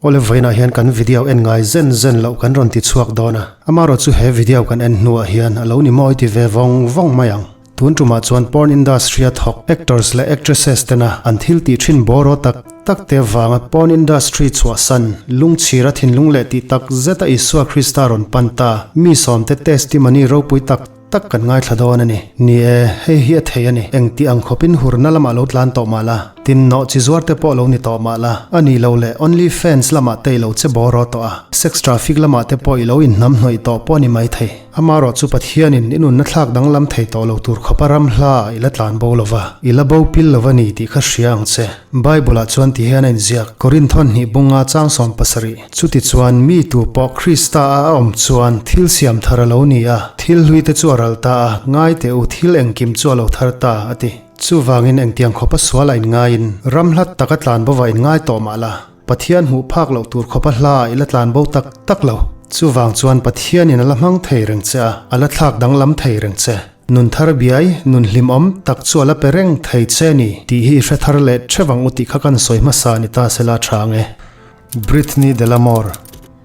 Awle vawiinah hian kan video en ngai zen zen loh kan rawn ti chhuak dawn a, amaherawhchu he video kan en hnuah hian a lo ni mawi ti ve vawng vawng mai ang. Tun tumah chuan porn industry a thawk actors leh actresses tena an thil tih thin bawraw tak tak te vanga porn industry chhuahsan lungchhira thinlung leh tih tak zeta Isua Krista rawn pan ta mi sawmte testimony ropui tak tak kan ngaithla dawn a ni. Ni e, hei hi a thei a ni. Engti ang khawpin hurna lamah lo tlan tawh mah la, tin nawh chi zuar te pawh lo ni tawh mah la, a nih lo leh only fans lamah te i lo che bawraw tawh a, sex traffic lamah te pawh i lo inhnamhnawih tawh pawh a ni maithei. Amaherawh chu Pathianin i nunna thlak danglam thei tawh lo tur khawpa ram hla i la tlan bo lo va, i la bo pil lo va ni tih kha hria ang che. Bible-ah chuan ti hian a inziak, Korinthon hnih bunga chang 70, Chutichuan mi tu pawh Krista-a a awm chuan thil siam thar a lo ni a, thil hlui te chu a ral ta a, ngai teh u, thil engkim chu a lo thar ta, a ti. Chuvangin engtiang khawpa sual a inngaiin ram hlat taka tlan bova inngai tawh mah la, Pathian hmuh phak loh tur khawpa hla i la tlan bo tak tak lo. Chuvang chuan Pathianin a la hmang thei reng che a, a la thlak danglam thei reng che. Nun thar biai, nun hlimawm tak chu a la pe reng thei che ni tih hi i hre thar leh theuh ang u tih kha kan sawi hmasa ni ta sela tha ang e. Brittney Delamore.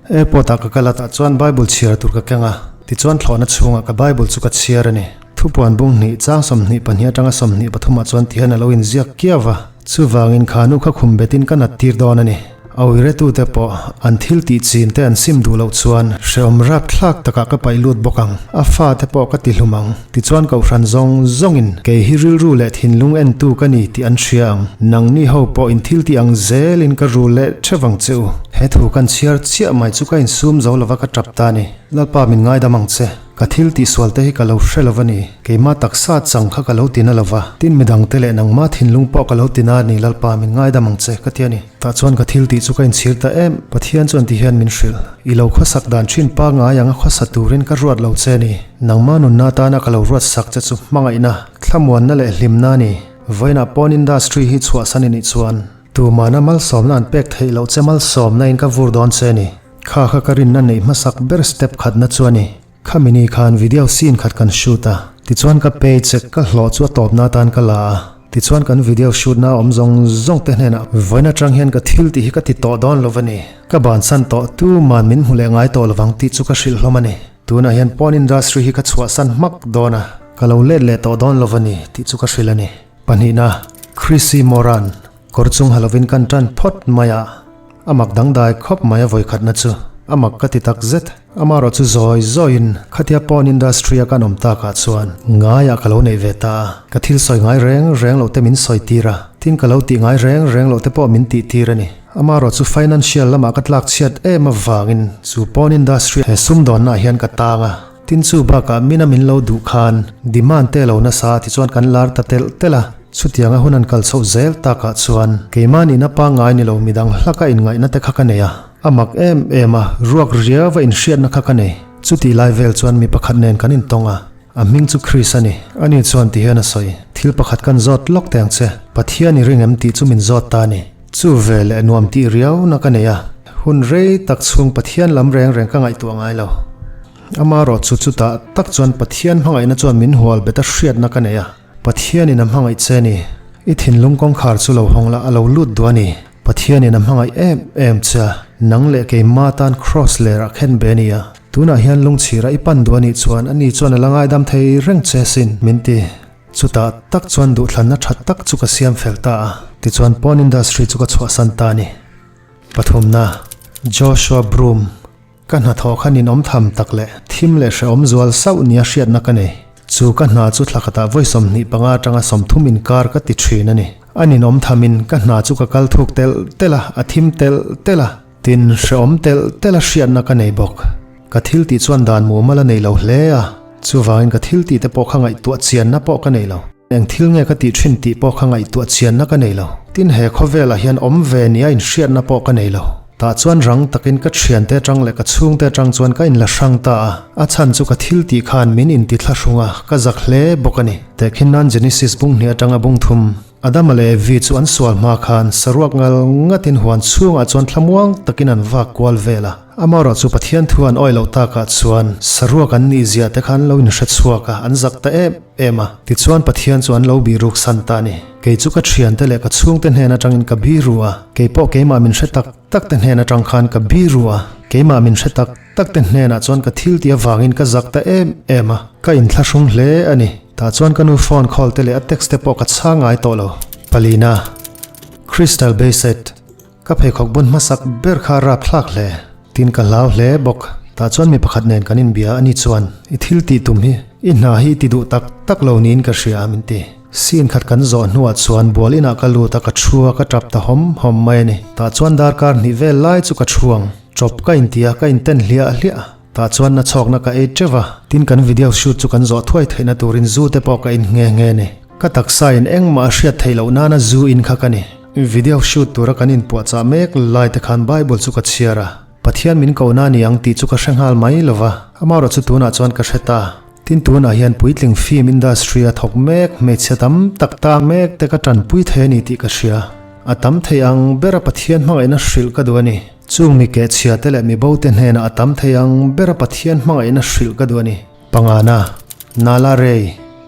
Airport ah ka kal a tah chuan Bible chhiar tur ka keng a, tichuan thlawhna chhungah ka Bible chu ka chhiar a ni. Thupuan bung hnih chang 22 atanga 23 ah chuan tihian a lo inziak kiau va, chuvangin kha nu kha khum betin ka nat tir dawn a ni. A uiretute pawh an thil tih chin te an sim duh loh chuan hrehawm rap thlak takah ka paih lut bawk ang, a fate pawh ka ti hlum ang, tichuan kohhran zawng zawngin kei hi rilru leh thinlung entu ka ni tih an hria ang, nangni ho pawh in thil tih ang zelin ka rul leh theuh ang che u. He thu kan chhiar chiah mai chu ka insum zo lova ka tap ta a ni. Lalpa min ngaidam ang che. Ka thil tihsual te hi ka lo hre lo a ni. Keimah taksa chang kha ka lo ti na lo va. Tin midang te leh nangmah thinlung pawh ka lo ti na a ni Lalpa min ngaidam ang che ka ti a ni. Tah chuan ka thil tih chu ka inchhir ta em. Pathian chuan ti hian min hrilh. I lo khawsak dan thin pangngai anga khawsa turin ka ruat lo che a ni. Nangmah nunna atana ka lo ruat sak che chu hmangaihna, thlamuanna leh hlimna a ni. Vawiinah pawn industry hi chhuahsan i nih chuan. Tumahna malsawmna an pek theih loh che malsawmna in ka vur dawn che a ni. Kha kha ka rinna neih hmasak ber step khatna chu a ni. Khami ni khan video scene khat kan shoot a, tichuan ka pay check ka hlawh chu a tawpna atan ka la a, tichuan kan video shoot na awm zawng zawng te hnenah vawiin atang hian ka thil tih hi ka ti tawh dawn lo a ni. Ka bansan tawh tuman min hmu leh ngai tawh lovang tih chu ka hrilh hlawm a ni. Tunah hian porn industry hi ka chhuahsan hmak dawn a, ka lo let leh tawh dawn lo a ni tih chu ka hrilh a ni. Pahnihna, Chrissy Moran. Kawr chung ha lovin kan tan phawt mai a, a mak dangdai khawp mai a vawikhatna chu a mak ka ti tak zet. Amaherawh chu zawi zawiin khatia pawn industry a kan awm takah chuan ngaiah ka lo neih ve ta a, ka thil sawi ngai reng reng loh te min sawi tir a, tin ka lo tih ngai reng reng loh te pawh min tih tir a ni. Amaherawh chu financial lamah ka tlak chhiat em avangin chu pawn industry he sumdawnnaah hian ka tang a, tin chu bakah mina min lo duh khan demand te lo nasa tichuan kan lar ta telh telh a. Chutianga hun an kal chhoh zel takah chuan keimah nihna pangngai ni lo midang hlaka inngaihna te kha ka nei a, a mak em em a, ruak riauva inhriatna kha ka nei. Chutih lai vel chuan mi pakhat nen kan intawng a, a hming chu Chris a ni. Ani chuan ti hian a sawi, Thil pakhat kan zawt lawk teh ang che, Pathian i ring em tih chu min zawt ta a ni. Chu ve leh nuam tih riauna ka nei a, hun rei tak chhung Pathian lam reng reng ka ngaihtuah ngai lo. Amaherawh chu chutah tak chuan Pathian hmangaihna chuan min hual bet a hriatna ka nei a. Pathianin a hmangaih che ni. I thinlung kawngkhar chu lo hawng la, a lo lut duh a ni. Pathianin a hmangaih em em che a, nang leh keimah tan Kraws lerah khen be a ni a. Tunah hian lungchhira i pan duh a nih chuan ani chuan a la ngaidam thei reng che sin, min ti. Chutah tak chuan duhthlanna tha tak chu ka siam fel ta a, tichuan porn industry chu ka chhuahsan ta a ni. Pathumna, Joshua Broome. Ka hnathawh kha ninawm tham tak leh thim leh hrehawm zual sauh nia hriatna ka nei. Chu ka hna chu thla khatah vawi 25 atanga 30 inkar ka ti thin a ni. A ninawm thamin ka hna chu ka kal thuk telh telh a, a thim telh telh a, tin hrehawm telh telh a hriatna ka nei bawk. Ka thil tih chuan dan mumal a nei lo hle a, chuvangin ka thil tih te pawh kha ngaihtuah chianna pawh ka nei lo. Eng thil nge ka tih thin tih pawh kha ngaihtuah chianna ka nei lo. Tin he khawvelah hian awm ve nia inhriatna pawh ka nei lo. Tah chuan rang takin ka thiante atang leh ka chhungte atang chuan ka inla hrang ta a. A chhan chu ka thil tih khan min inti thlahrung a, ka zak hle bawk a ni. Tehkhin nan Genesis bung hnih atanga bung thum. Adama leh Evi chu an sual hma khan saruak ngal ngatin huan chhungah chuan thlamuang takin an vak kual vel a. Amaherawh chu Pathian thu an awih loh takah chuan saruak an nih zia te kha an lo inhre chhuak a, an zak ta em em a. Tichuan Pathian chu an lo bihruk san ta a ni. Kei chu ka thiante leh ka chhungte hnen atangin ka biru a, kei pawh keimah min hre tak tak te hnen atang khan ka biru a, keimah min hre tak tak te hnenah chuan ka thil tih avangin ka zak ta em em a, ka inthlahrung hle a ni. Tah chuan ka nu phone call te leh a text te pawh ka chhang ngai tawh lo. Palina, Crystal Bassett. Ka pheikhawk bun hmasak ber kha a rapthlak hle. Tin ka hlau hle bawk. Tah chuan mi pakhat nen kan inbia a ni chuan i thil tih tum hi i hna hi i ti duh tak tak lo niin ka hria min ti. Scene khat kan zawh hnuah chuan bual inah ka lut a ka thu a ka tap ta hawm hawm mai a ni. Tah chuan darkar hnih vel lai chu ka thu ang. Chawp ka inti a ka inten hliah hliah. Tah chuan na chhawkna ka ei teuh a, tin kan video shoot chu kan zawh thuai theihna turin zu te pawh ka in nghe nghe a ni. Ka taksa in engmah a hriat theih loh nana zu in kha ka ni. Video shoot tura kan inpuahchah mek lai te khan Bible chu ka chhiar a, Pathian min kohna a ni ang tih chu ka hre nghal mai lo va, amaherawh chu tunah chuan ka hre ta. Tin tunah hian puitling film industry a thawk mek, hmeichhe tam tak tang mek te ka tanpui thei a ni tih ka hria. A tam thei ang bera Pathian hmangaihna hrilh ka duh a ni. Chung mi kehchhia te leh mi bo te hnenah a tam thei ang bera Pathian hmangaihna hrilh ka duh a ni. Pangana, Nala Rei,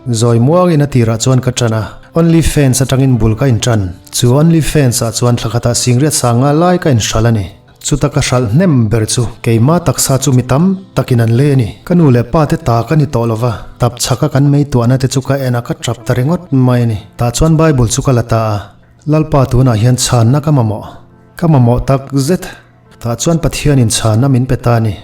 Zawi muangin a tirah chuan ka ṭan a, Only Fans aṭangin bul ka inṭan. Chu Only Fans ah chuan thla khatah singriat sanga lai ka inhralh a ni. Chuta ka hralh hnem ber chu keima taksa chu mi tam takin an lei a ni. Ka nu leh pa te ta ka ni tawh lo va, tap chhaka kan mei tuahna te chu ka en a ka tap ta ringawt mai a ni. Tah chuan Bible chu ka la ta a, Lalpa tunah hian chhanna ka mamawh. Ka mamawh tak zet. Tah chuan Pathianin chhanna min pe ta a ni.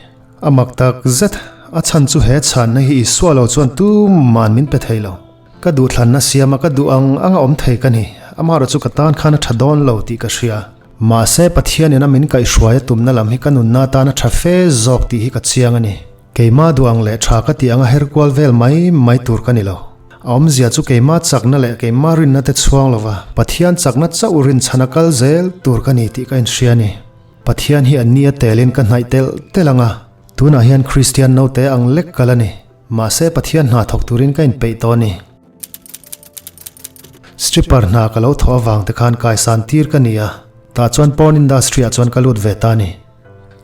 A mak tak zet, a chhan chu he chhanna hi Isua lo chuan tuman min pe thei lo. Ka duhthlanna siama ka duh ang ang a awm thei ka ni, amaherawh chu ka tan khan a tha dawn lo tih ka hria. Mahse, Pathianin a min kaihhruai a tumna lam hi ka nunna atan a tha fe zawk tih hi ka chiang a ni. Keimah duh ang leh tha ka tih anga her kual vel mai mai tur ka ni lo. A awmzia chu keimah chakna leh keimah rinna te chhuang lova Pathian chakna chauh rinchhan a kal zel tur ka ni tih ka inhria a ni. Pathian hi an ni a telin ka hnaih telh telh ang a, tunah hian Kristian naute ang lek kal a ni. Mahse Pathian hna thawk turin ka inpeih tawh a ni. Stripper hna ka lo thawh avang te khan kaisan tir ka ni a, tah chuan porn industry ah chuan ka lut ve ta a ni.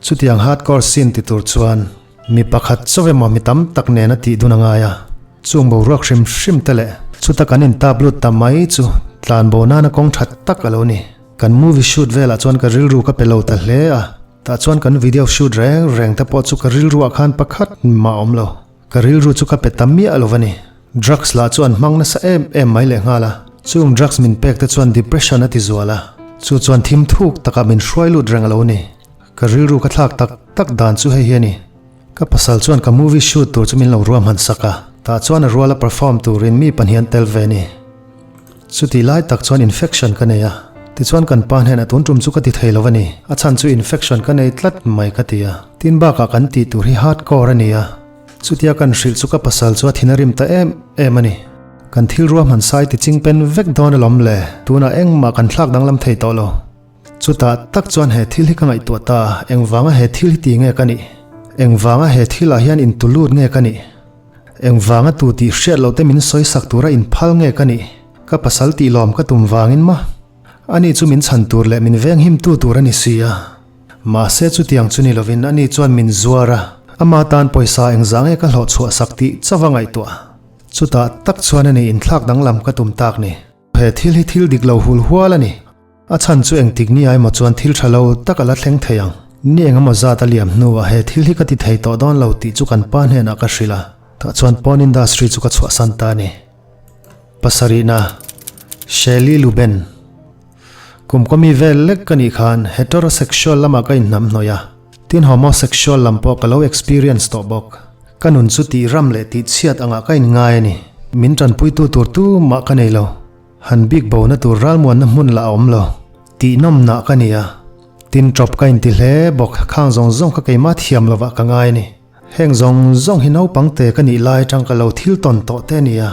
Chutiang hardcore scene ti tur chuan mi pakhat chauh emaw mi tam tak nena tih dun a ngai a, chung boruak hrim hrim te leh chuta kan intap lut ta mai chu tlanbo nana kawng tha tak a lo ni. Kan movie shoot velah chuan ka rilru ka pe lo ta hle a, tah chuan kan video shoot reng reng te pawh chu ka rilruah khan pakhat mah a awm lo. Ka rilru chu ka pe ta miah lo a ni. Drugs lah chu an hmang nasa em em mai leh nghal a, chung drugs min pek te chuan depression a ti zual a, chu chuan thim thuk takah min hruai lut reng a lo ni. Ka rilru ka thlak tak tak dan chu hei hi a ni. Ka pasal chuan ka movie shoot tur chu min lo ruahman sak a, tah chuan a ruala perform turin mi pahnih an tel ve a ni. Chutih lai tak chuan infection ka nei a, tichuan kan pa hnenah tun tum chu ka ti thei lo a ni, a chhan chu infection ka nei tlat mai ka ti a, tin bakah kan tih tur hi hardcore a ni a, chutia kan hrilh chu ka pasal chu a thin a rim ta em em a ni. Kan thil ruahman sai ti ching pen vek dawn alawm le, tunah engmah kan thlak danglam thei tawh lo. Chutah tak chuan he thil hi ka ngaihtuah ta, engvanga he thil hi ti nge ka nih? Engvanga he thilah hian intulut nge ka nih? Engvanga tu tih hriat loh te min sawi sak tura inphal nge ka nih? Ka pasal tih lawm ka tum vangin ma? Ani chu min chhan tur leh min venghim tu tur a ni si a. Mahse chutiang chu ni lovin ani chuan min zuar a, ama tan pawisa engzah nge ka hlawh chhuah sak tih chauh a ngaihtuah. Chutah tak chuan ani inthlak danglam ka tum tak ni. He thil hi thil dik lo hul hual a ni. A chhan chu engtik ni emaw chuan thil tha lo tak a la thleng thei ang. Ni engemaw zat a liam hnuah he thil hi ka ti thei tawh dawn lo tih chu kan pa hnenah ka hrilh a, tah chuan porn industry chu ka chhuahsan ta a ni. Pasarihna, Shelley Luben. Kum kawmi vel lek ka nih khan heterosexual lamah ka inhnam hnawih a, tin homosexual lam pawh ka lo experience tawh bawk. Ka nun chu tih ram leh tih chhiat angah ka inngai a ni. Min tanpuitu tur tumah ka nei lo. Han bik bona tur ralmuanna hmun lah a awm lo. Tih nawmnah ka ni a. Tin tawp ka inti hle bawk, khang zawng zawng kha keimah thiam lovah ka ngai a ni. Heng zawng zawng hi naupang te ka nih lai atang ka lo thil tawn tawh te a ni a.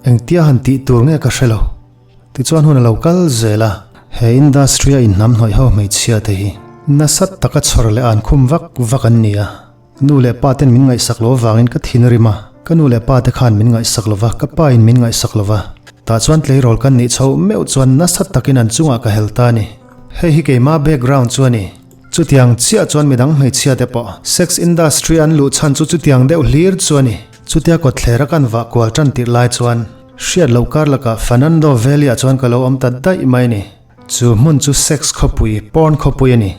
Engtia han tih tur nge ka hre lo. Tichuan hun a lo kal zel a, he industry a inhnamhnawih ho hmeichhia te hi nasa taka chhawr leh an khum vak vak an ni a. Nu leh pa ten min ngaihsak lo avangin ka thin a rim a, ka nu leh pa te khan min ngaihsak lo va, ka pa in min ngaihsak lo va. Tah chuan tleirawl kan nih chhoh meuh chuan nasa takin an chungah ka hel ta a ni. Hei hi keimah background chu a ni. Chutiang chiah chuan midang hmeichhia te pawh sex industry an luh chhan chu chutiang deuh hlir chu a ni. Chutia kawtthler a kan vah kual tan tirh lai chuan hriat loh kar lakah Fernando Valley ah chuan ka lo awm ta daih mai a ni. Chu hmun chu sex khawpui, porn khawpui a ni.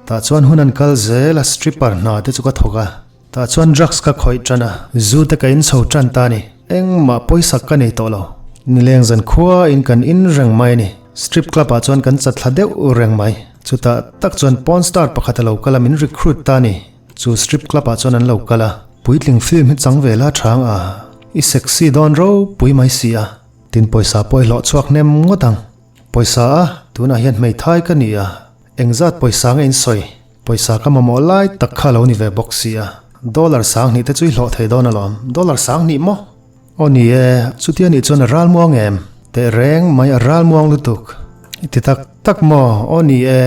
Tah chuan hun an kal zel a, stripper hna te chu ka thawk a. Tah chuan drugs ka khawih tan a, zu te ka in chho tan ta a ni. Engmah pawisak ka nei tawh lo. Nileng zan khua in kan in reng mai a ni. Strip club ah chuan kan chat thla deuh reng mai. Chutah tak chuan porn star pakhat a lo kal a, min recruit ta a ni. Chu strip club ah chuan an lo kal a, puitling film hi chang ve la chang a, i sexy dawn ropui mai si a. Tin pawisa pawh i hlawh chhuak hnem ngawt ang. Pawisa a, tunah hian hmeithai ka ni a, engzat pawisa nge in sawi? Pawisa ka mamawh lai tak kha lo ni ve bawk si a, dollar 2000 te chu i hlawh thei dawn alawm, dollar 2000 maw? Aw ni e, chutia nih chuan a ral muang em? Teh reng mai a ral muang lutuk. I ti tak tak maw? Aw ni e,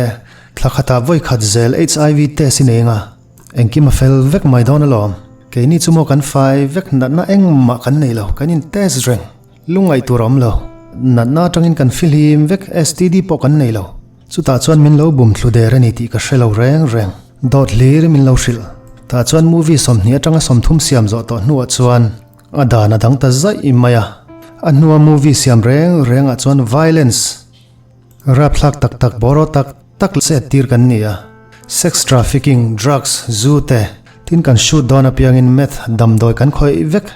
thla khatah vawi khat zel HIV test i nei anga, engkim a fel vek mai dawn alawm. Keini chu maw kan fai vek natna engmah kan nei lo, kan in test reng. Lungngaih tur a awm lo. Natna atangin kan fihlim vek, STD pawh kan nei lo. Chutah chuan min lo bum thlu der a ni tih ka hre lo reng reng. Dawt hlir min lo hrilh. Tah chuan movie 20 atanga 30 siam zawh tawh hnuah chuan a dan a dang ta zaih mai a. A hnua movie siam reng rengah chuan violence, rapthlak tak tak, bawraw tak tak chet tir kan ni a. Sex trafficking, drugs, zu te tin kan shoot dawn apiangin meth damdawi kan khawih vek.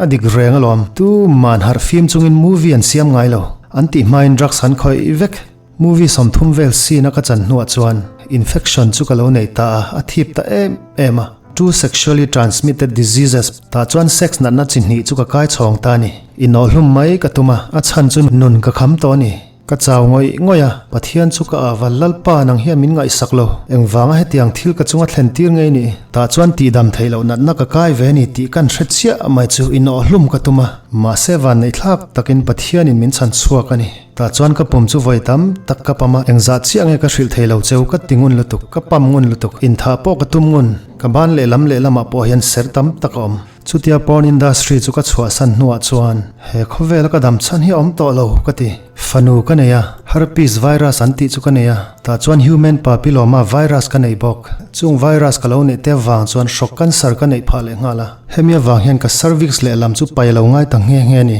A dik reng alawm, tu man harh fim chungin movie an siam ngai lo. An tih hmain drugs an khawih vek. Movie 30 vel scene a ka chan hnuah chuan infection chu ka lo nei ta a, a thip ta em em a. Two sexually transmitted diseases tah chuan sex natna chi hnih chu ka kai chhawng ta a ni. Inawhhlum mai ka tum a, a chhan chu nun ka kham tawh a ni. Ka chau ngawih ngawih a, Pathian chu ka ava, Lalpa nang hian min ngaihsak lo, engvanga hetiang thil ka chunga thlen tir ngei ni? Tah chuan tihdam theih loh natna ka kai ve ni tih kan hre chiah mai chu inawhhlum ka tum a, mahse vanneihthlak takin Pathianin min chhan chhuak a ni. Tah chuan ka pum chu vawi tam tak ka pam a, engzah chiah nge ka hrilh thei lo cheu ka ti ngun lutuk, ka pam ngun lutuk, inthah pawh ka tum ngun, ka ban lehlam lehlamah pawh hian ser tam tak a awm. Chutia porn industry chu ka chhuahsan hnuah chuan he khawvela ka dam chhan hi a awm tawh lo ka ti. Fanu ka nei a, herpes virus an tih chu ka nei a, tah chuan human papilloma virus ka nei bawk. Chung virus ka lo neih te vang chuan hrawk cancer ka neih phah leh nghal a. Hemi avang hian ka cervix lehlam chu pai a lo ngai ta nghe nghe a ni.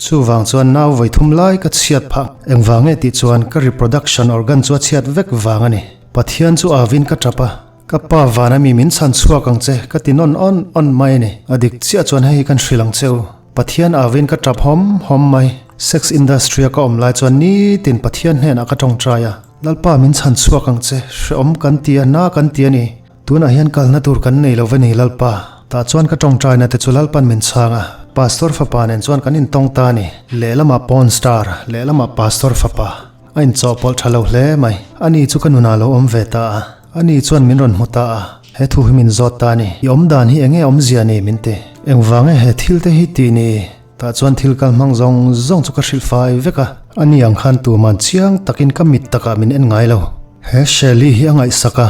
Chuvang chuan nau vawi thum lai ka chhiat phah. Engvang nge tih chuan ka reproduction organ chu a chhiat vek vang a ni. Pathian chu avin ka tap a. Ka pa van ami min chhan chhuak ang che ka ti nawn awn awn mai a ni. A dik chiah chuan hei hi kan hrilh ang che u. Pathian avin ka tap hawm hawm mai. Sex industry a ka awm lai chuan nitin Pathian hnenah ka tawngtai a. Lalpa min chhan chhuak ang che, hrehawm kan ti a, na kan ti a ni. Tunah hian kalna tur kan nei lo va ni Lalpa. Tah chuan ka tawngtaina te chu Lalpan min chhang a. Pastor fapa nen chuan kan intawng ta a ni. Lehlamah porn star, lehlamah pastor fapa. A inchawhpawlh tha lo hle mai. Ani chu ka nunah lo awm ve ta a. Ani chuan min rawn hmu ta a, he thu hi min zawt ta a ni. I awm dan hi enge awmzia ni min ti. Engvang e he thil te hi tih ni? Tah chuan thil kal hmang zawng zawng chu ka hrilh fai vek a. Ani ang khan tuman chiang takin ka mit takah min en ngai lo. He Shelly hi a ngaihsak a,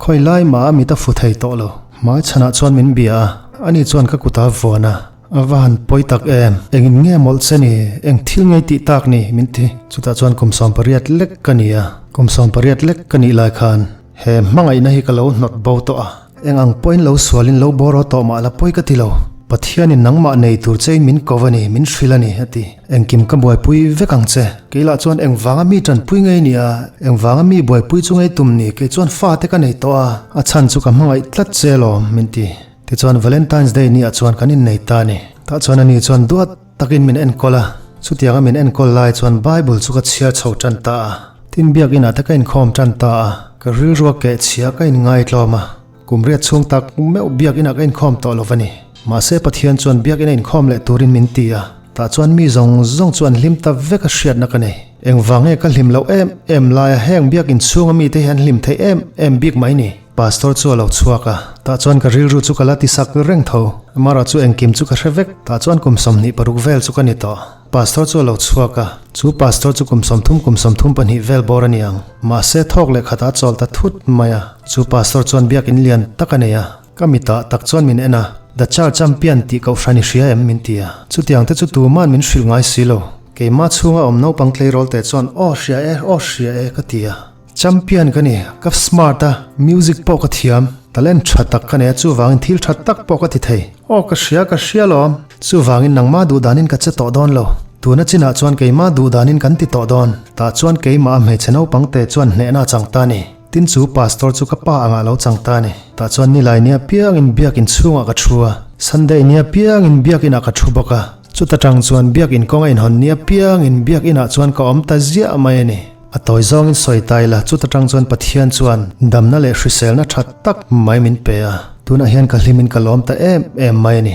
khawi lai mah a mit a fu thei tawh lo. Hmai chhanah chuan min bia a, ani chuan ka kut a vuan a. A va han pawi tak em? Engin nge mawlh che ni? Eng thil ngei tih tak ni? Min ti. Chutah chuan kum 18 lek ka ni a. Kum 18 lek ka nih lai khan he hmangaihna hi ka lo hnawt bo tawh a. Eng ang pawhin lo sualin lo bawraw tawh mah la pawi ka ti lo. Pathianin nangmah nei tur chein min ko a ni, min hrilh a ni, a ti. Engkim ka buaipui vek ang che. Keilah chuan engvanga mi tanpui ngei ni a, engvanga mi buaipui chu ngei tum ni, kei chuan fate ka nei tawh a, a chhan chu ka hmangaih tlat che alawm, min ti. Tichuan Valentine's Day ni ah chuan kan innei ta a ni. Tah chuan ani chuan duat takin min enkawl a, chutianga min enkawl lai chuan Bible chu ka chhiar chho tan ta a. Tin biak inah te ka inkhawm tan ta a, ka rilrua keh chhia ka inngai tlawm a, kum riat chhung tak meuh biak inah ka inkhawm tawh lo va ni. Mahse Pathian chuan biak ina inkhawm leh turin min ti a, tah chuan mi zawng zawng chu an hlim ta vek a hriatna ka nei. Engvang nge ka hlim loh em em laia heng biak inchhunga mite hi an hlim theih em em bik mai ni? Pastor chu a lo chhuak a, tah chuan ka rilru chu ka la ti sak reng tho. Mara chu engkim chu ka hre vek, tah chuan kum 26 vel chu ka ni tawh. Pastor chu a lo chhuak a, chu pastor chu kum 30 kum 32 vel bawr a ni ang. Mahse thawk leh khatah a chawl ta thut mai a, chu pastor chuan biakin lian tak a nei a. Ka mitah tak chuan min en a, The Church Champion tih kohhran i hria em? min ti a. Chutiang te chu tuman min hrilh ngai si lo. Keimah chhunga awm naupang tleirawl te chuan aw hria e, aw hria e ka ti a. Champion ka ni, ka smart a, music pawh ka thiam, talent tha tak ka nei a chuvangin thil tha tak pawh ka ti thei. Aw ka hria ka hria lawm, chuvangin nangmah duhdanin ka che tawh dawn lo. Tuna chinah chuan keimah duhdanin kan ti tawh dawn, tah chuan keimah a hmeichhe naupang te chuan hnehna a chang ta ni. Tin chu pastor chu ka pa angah lo chang ta ni. Tah chuan nilai nia piangin biakin chhungah ka thu a, Sunday nia piangin biakinah ka thu bawk a. Chuta tang chuan biakin kawng a inhawn nia piangin biakinah chuan ka awm ta ziah mai a ni. A tawi zawngin sawi ta ila, chuta tang chuan Pathian chuan damna leh hriselna tha tak mai min pe a, tunah hian ka hlimin ka lawm ta em em mai a ni.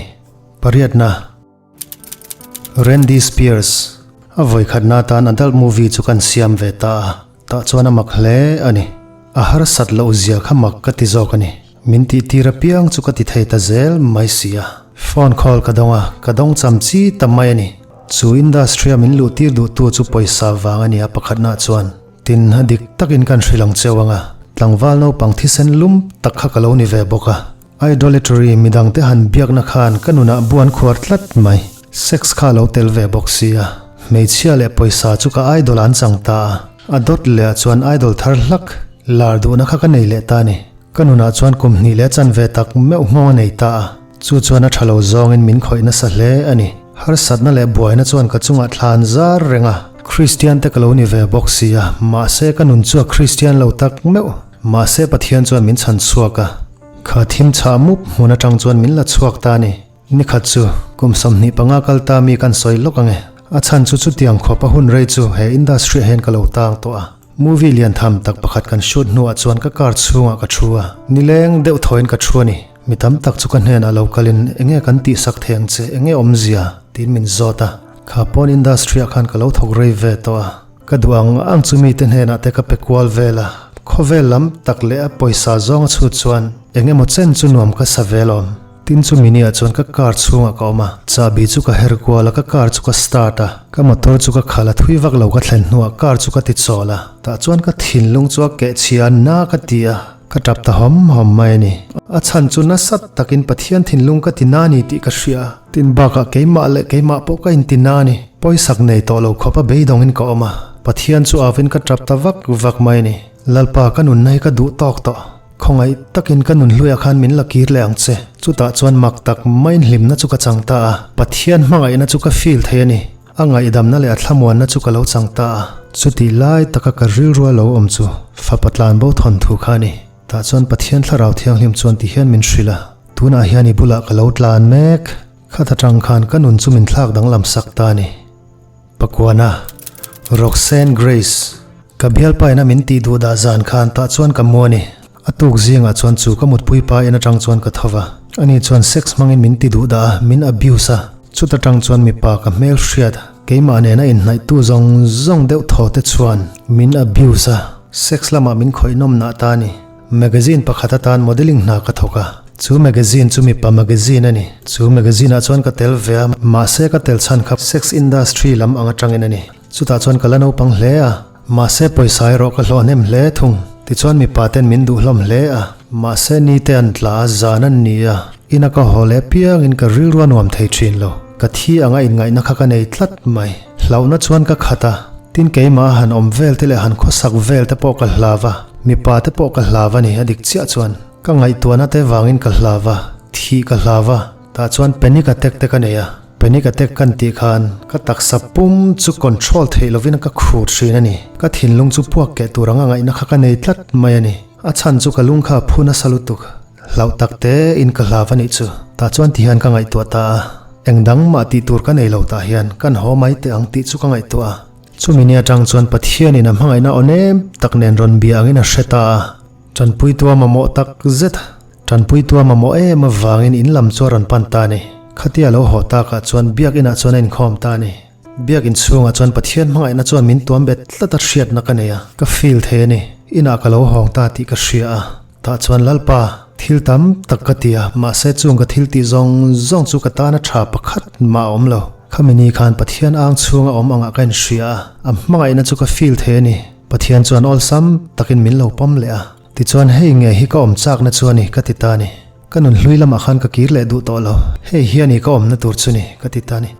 Pariatna. Randy Spears, A vawikhatna atan adult movie chu kan siam ve ta a, tah chuan a mak hle a ni. A harsat loh zia kha mak ka ti zawk a ni. Min tih tir apiang chu ka ti thei ta zel mai si a. Phone call ka dawng a, ka dawng cham chi ta mai a ni. Chu industry a min luh tir duh tu chu pawisa vang a ni a pakhatna chuan. Tin, a dik takin kan hrilh ang cheu ang a, tlangval naupang thisen lum tak kha ka lo ni ve bawk a. Idolatry midangte han biakna khan ka nunah bu an khuar tlat mai. Sex kha a lo tel ve bawk sia. Hmeichhia leh pawisa chu ka idol an chang ta a. A dawt leh ah chuan idol thar hlak lar duhna kha ka nei leh ta a ni. Ka nunah chuan kum hnih leh chanve tak meuh nghawng a nei ta a. Chu chuan a tha lo zawngin min khawih nasa hle a ni. Harsatna leh buaina chuan ka chungah thlan zar reng a. Kristian te ka lo ni ve bawk sia, mahse ka nun chu a Kristian lo tak meuh. Mahse Pathian chuan min chhan chhuak a. Kha thim chhah mup hmun atang chuan min la chhuak ta a ni. Nikhat chu, kum 25 kal ta mi kan sawi lawk ang e. A chhan chu chutiang khawp a hun rei chu he industry ah hian ka lo tang tawh a. Movie lian tham tak pakhat kan shoot hnuah chuan ka car chhungah ka thu a. Nileng deuh thawiin ka thu a ni. Mi tam tak chu ka hnenah lo kalin enge kan tihsak thei ang che, enge awmzia? tiin min zawt a. Kha pawn industry ah khan ka lo thawk rei ve tawh a. Ka duh ang ang chu mite hnenah te ka pe kual vel a, khawvel lam tak leh a pawisa zawng a chhut chuan eng emaw chen chu nuam ka sa vel awm. Tin chu mini ah chuan ka car chhungah ka awm a, chahbi chu ka her kual a, ka car chu ka start a, ka motor chu ka khalh a, thui vak lo ka thlen hnuah car chu ka ti chawl a, tah chuan ka thinlung chu a keh chhia a, na ka ti a. Ka tap ta hawm hawm mai a ni. A chhan chu nasa takin Pathian thinlung ka ti na a ni tih ka hria. Tin bakah keimah leh keimah pawh ka inti na a ni. Pawisak nei tawh lo khawp a beidawngin ka awm a. Pathian chu avin ka tap ta vak vak mai a ni. Lalpa ka nunna hi ka duh tawk tawh. Khawngaih takin ka nun hluiah khan min la kir leh ang che. Chutah chuan mak tak maiin hlimna chu ka chang ta a. Pathian hmangaihna chu ka feel thei a ni. A ngaihdamna leh a thlamuanna chu ka lo chang ta a. Chutih lai taka ka rilru a lo awm chu fapa tlanbo thawn thu kha a ni. Tah chuan Pathian Thlarau Thianghlim chuan ti hian min hrilh a, Tunah hian i bulah ka lo tlan mek. Khat atang khan ka nun chu min thlak danglam sak ta a ni. Pakuana, Roxanne Grace, ka bialpa ina min tih duh dah zan khan tah chuan ka mu a ni. A tuk zingah chuan chu ka mutpui pa in atang chuan ka tho va. Ani chuan sex hmangin min ti duh dah a, min abuse a. Chuta tang chuan mipa ka hmel hriat, keimah nena inhnaihtu zawng zawng deuh thaw te chuan min abuse a, sex lamah min khawih nawm nah ta a ni. Magazine pakhat atan modelling hna ka thawk a, chu magazine chu mipa magazine a ni. Chu magazine ah chuan ka tel ve a, mahse ka tel chhan kha sex industry lam ang atangin a ni. Chutah chuan ka la naupang hle a. Mahse pawisa erawh ka hlawh hnem hle thung. Tichuan mipa ten min duh hlawm hle a. Mahse ni te an tla a, zan an ni a. Ina ka haw leh piangin ka rilru a nuam thei thin lo. Ka thi anga inngaihna kha ka nei tlat mai. Hlauhna chuan ka khat a. Tin keimah a han awm vel te leh han khawsak vel te pawh ka hlav a. Mipa te pawh ka hlav a ni a dik chiah chuan. Ka ngaihtuahna te vangin ka hlav a. Thih ka hlav a. Tah chuan panic attack te ka nei a. Panic attack kan tih khan ka taksa pum chu control theih lovin ka khur thin a ni. Ka thinlung chu puak keh tur anga ngaihna kha ka nei tlat mai a ni. A chhan chu ka lung kha a phu nasa lutuk. Hlauh tak te in ka hlav a nih chu. Tah chuan ti hian ka ngaihtuah ta a. Eng dang mah tih tur ka nei lo tah hian kan haw mai teh ang tih chu ka ngaihtuah a. Chumi ni atang chuan Pathianin a hmangaihna aw nem tak nen rawn bia angin a hre ta a. Tanpuitua mamawh tak zet. Tanpuitua mamawh em avangin in lam chu a rawn pan ta a ni. Khatia lo haw takah chuan biakinah chuan a inkhawm ta a ni. Biakin chhungah chuan Pathian hmangaihna chuan min tuam bet tlat a hriatna ka nei a, ka feel thei a ni. Inah ka lo hawng ta tih ka hria a. Tah chuan Lalpa, thil tam tak ka ti a, mahse chung ka thil tih zawng zawng chu ka tana tha pakhat mah a awm lo. Khami ni khan Pathian ang chhunga awm angah ka inhria a, a hmangaihna chu ka feel thei a ni. Pathian chuan awlsam takin min lo pawm leh a. Tichuan hei nge hi ka awm chakna chu a ni ka ti ta a ni. Ka nun hlui lamah khan ka kir leh duh tawh lo. Hei hi a ni ka awmna tur chu ni ka ti ta a ni.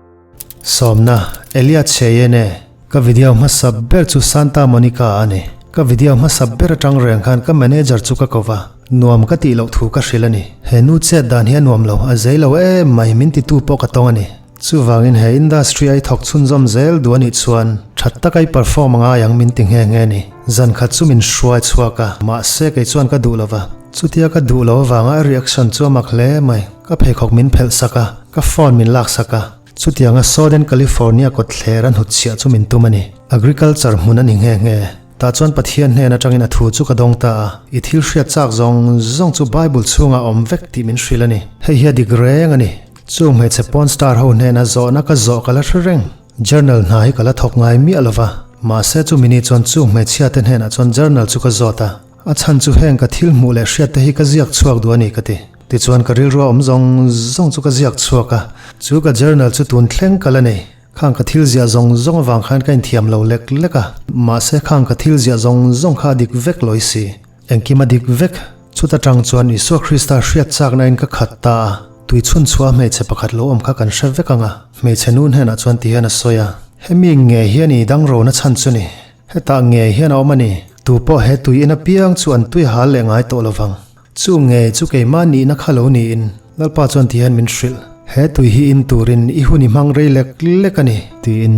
Sawmna, Elia Cheyenne, Ka video hmasa ber chu Santa Monica a ni. Ka video hmasa ber atang reng khan ka manager chu ka ko va, nuam ka tih loh thu ka hrilh a ni. He nu chet dan hi a nuam lo, a zei lo em mai min titu pawh ka tawng a ni. Chuvangin he industry a i thawk chhunzawm zel duh a nih chuan that taka i perform a ngai ang min ti nghe nghe a ni. Zan khat chu min hruai chhuak a, mahse kei chuan ka duh lo va. Chutia ka duh lo avanga a reaction chu a mak hle mai. Ka pheikhawk min phelh sak a, ka phone min lak sak a. Chutianga Southern California kawtthler a hnutchhiah chu min tum a ni. Agriculture hmun a ni nghe nghe. Tah chuan Pathian hnen atangin a thu chu ka dawng ta a, i thil hriat chak zawng zawng chu Bible chhungah a awm vek tih min hrilh a ni. Hei hi a dik reng a ni. Chung hmeichhe porn star ho hnena zawhna ka zawh ka la hre reng. Journal hna hi ka la thawk ngai miah lo va. Mahse chumi ni chuan chung hmeichhia te hnenah chuan journal chu ka zawt a. A chhan chu heng ka thil hmuh leh hriat te hi ka ziak chhuak duh a ni ka ti. Tichuan ka rilru a awm zawng zawng chu ka ziak chhuak a, chu ka journal chu tun thleng ka la nei. Khang ka thil ziah zawng zawng avang khan ka inthiam lo lek lek a, mahse khang ka thil ziah zawng zawng kha a dik vek lawi si. Engkim a dik vek. Chuta tang chuan Isua Krista hriat chakna in ka khat ta a, tui chhun chhuah hmeichhe pakhat lo awm kha kan hre vek ang a, hmeichhe nu hnenah chuan ti hian a sawi a, Hemi nge hian i dangrona chhan chu ni? Hetah nge hian a awm a ni? Tu pawh he tui in apiang chu an tui hal leh ngai tawh lovang. Chu nge chu keimah nihna kha lo niin Lalpa chuan ti hian min hrilh. He tui hi in turin i hun i hmang rei lek lek a ni, tiin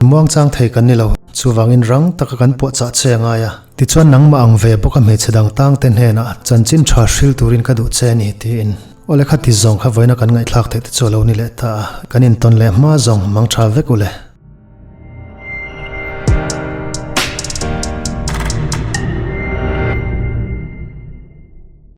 muangchang thei kan ni lo. Chuvangin rang taka kan puahchah che a ngai a. Tichuan nangmah ang ve bawka hmeichhe dang tangte hnenah chanchin tha hril turin ka duh che a ni, tiin awle kha ti zawng kha vawiina kan ngaihthlak theih te chu a lo ni leh ta a. Kan intawn leh hma zawng mang tha vek u le.